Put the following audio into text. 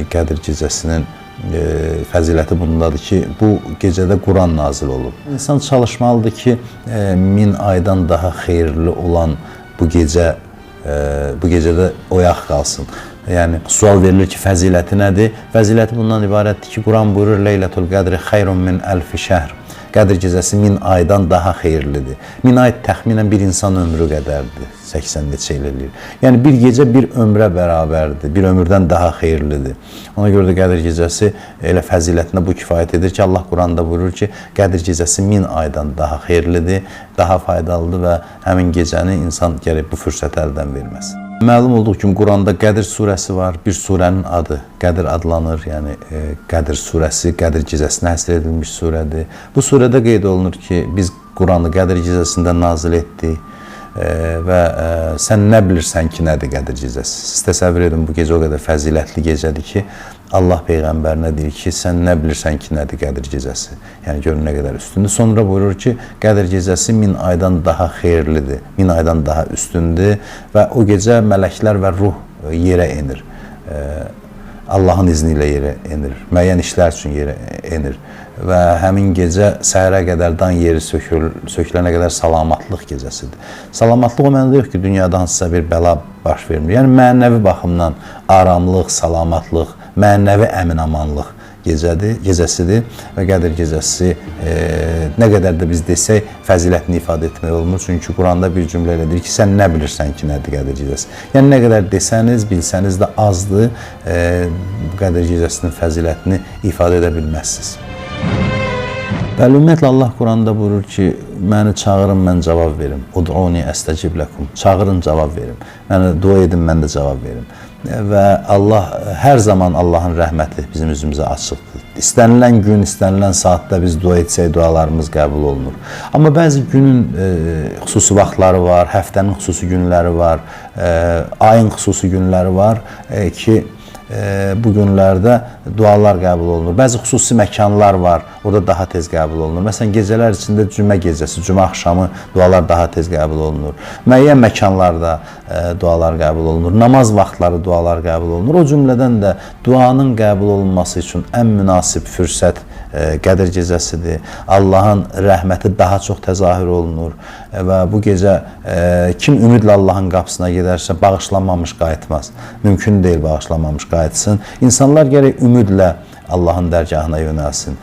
Qədir gecəsinin fəziləti bundadır ki, bu gecədə Quran nazil olub. İnsan çalışmalıdır ki, 1000 aydan daha xeyirli olan bu gecə, bu gecədə oyaq qalsın. Yəni sual verilir ki, fəziləti nədir? Fəziləti bundan ibarətdir ki, Quran buyurur: "Leylətul qədri xeyrun min əlfi şəhr." Qədir gecəsi 1000 aydan daha xeyirlidir. 1000 ay təxminən bir insan ömrü qədərdir. 80 neçə il eləyir. Yəni bir gecə bir ömrə bərabərdir. Bir ömürdən daha xeyirlidir. Ona görə də Qədir gecəsi elə fəzilətinə bu kifayət edir ki, Allah Quranda buyurur ki, Qədir gecəsi 1000 aydan daha xeyirlidir, daha faydalıdır və həmin gecəni insan gərək bu fürsəti əldən verməsin. Məlum olduğu kimi Quranda Qədir surəsi var. Bir surənin adı Qədir adlanır. Yəni Qədir surəsi Qədir gecəsinə həsr edilmiş surədir. Bu surədə qeyd olunur ki, biz Quranı Qədir gecəsində nazil etdik. Və sən nə bilirsən ki, nədir Qədir gecəsi? Siz təsəvvür edin, bu gecə o qədər fəzilətli gecədir ki, Allah peyğəmbərinə deyir ki, sən nə bilirsən ki, nədir Qədir gecəsi? Yəni görün nə qədər üstündür. Sonra buyurur ki, Qədir gecəsi 1000 aydan daha xeyirlidir, 1000 aydan daha üstündür və o gecə mələklər və ruh yerə enir. Allahın izni ilə yerə enir. Müəyyən işlər üçün yerə enir və həmin gecə səhərə qədər dan yeri sökülənə qədər salamatlıq gecəsidir. Salamatlıq o mənada yox ki, dünyada hansısa bir bəla baş vermir. Yəni mənəvi baxımdan aramlıq, salamatlıq, mənəvi əminamanlıq gecəsidir və Qədir gecəsi nə qədər də biz desək fəzilətini ifadə etmək olmur. Çünki Quranda bir cümlə elə deyir ki, sən nə bilirsən ki, nədir Qədir gecəsi? Yəni nə qədər desəniz, bilsəniz də azdır, Qədir gecəsinin fəzilətini ifadə edə bilməzsiniz. Bəli, ümumiyyətlə Allah Quranda buyurur ki, məni çağırın, mən cavab verim. Ud'uni əstəcib ləkum. Çağırın, cavab verim. Mənə dua edin, mən də cavab verim. Və Allah hər zaman Allahın rəhməti bizim üzümüzə açıqdır. İstənilən gün, istənilən saatda biz dua etsək, dualarımız qəbul olunur. Amma bəzi günün xüsusi vaxtları var, həftənin xüsusi günləri var, ayın xüsusi günləri var ki, bu günlərdə dualar qəbul olunur. Bəzi xüsusi məkanlar var, orada daha tez qəbul olunur. Məsələn, gecələr içində cümə gecəsi, cümə axşamı dualar daha tez qəbul olunur. Müəyyən məkanlarda dualar qəbul olunur. Namaz vaxtları dualar qəbul olunur. O cümlədən də duanın qəbul olunması üçün ən münasib fürsət Qədir gecəsidir. Allahın rəhməti daha çox təzahür olunur və bu gecə kim ümidlə Allahın qapısına gedərsə bağışlanmamış qayıtmaz. Mümkün deyil bağışlanmamış qayıtsın. İnsanlar gərək ümidlə Allahın dərgahına yönəlsin.